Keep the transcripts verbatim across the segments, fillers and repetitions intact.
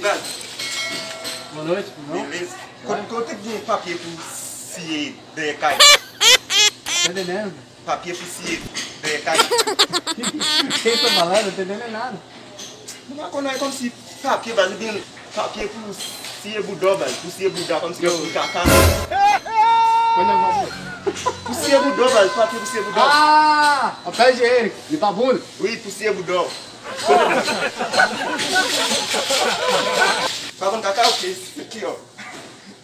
Boa noite, tudo bem? Beleza. Quanto, quanto é que tem papel pro C E da Ecai? Tá entendendo? Papel pro C E da Ecai. O que que você tá falando? Não tô entendendo nada. Mwen pa konn, e kòmsi papye, baz, oubyen papye pou siye bouda w, baz, pou siye bouda, kòmsi pou kaka. Pou siye bouda w, baz, papye pou siye bouda w. Ah, papel higiênico, limpar a bunda. Wi, pou siye bouda w. Pa konn kaka, ok, se ki, o.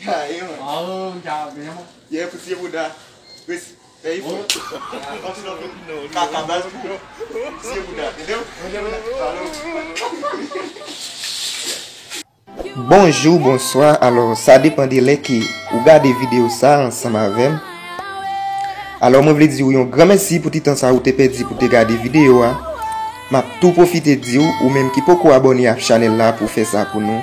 Aye, man. Oh, diabo, mesmo. Ye, pou siye bouda. Wi, se, e, ifo. Kaka, baz, pou siye bouda, entendeu? Falou. Bonjou, bonswa. Alò, sa depann de lè ke ou gade videyo sa ansanm avè m. Alò, mwen vle di w yon gran mèsi pou ti tan sa ou te pèdi pou te gade videyo a. M ap tou pwofite di w, ou menm ki poko abòne ak chanèl la, pou fè sa pou nou.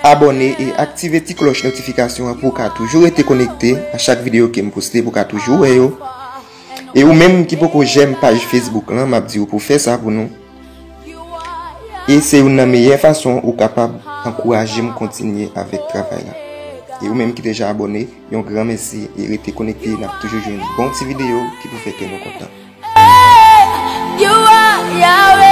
Abòne e aktive ti klòch notifikasyon an pou w ka toujou rete konekte a chak videyo ke m poste, pou w ka toujou wè yo. E ou menm ki poko jèm paj Facebook lan, m ap di w pou fè sa pou nou. E se youn nan meyè fason ou kapab ankouraje m kontinye avèk travay la. E ou menm ki deja abòne, yon gran mèsi e rete konekte, n ap toujou jwenn bon ti videyo ki pou fè kè nou kontan. You are Yahweh.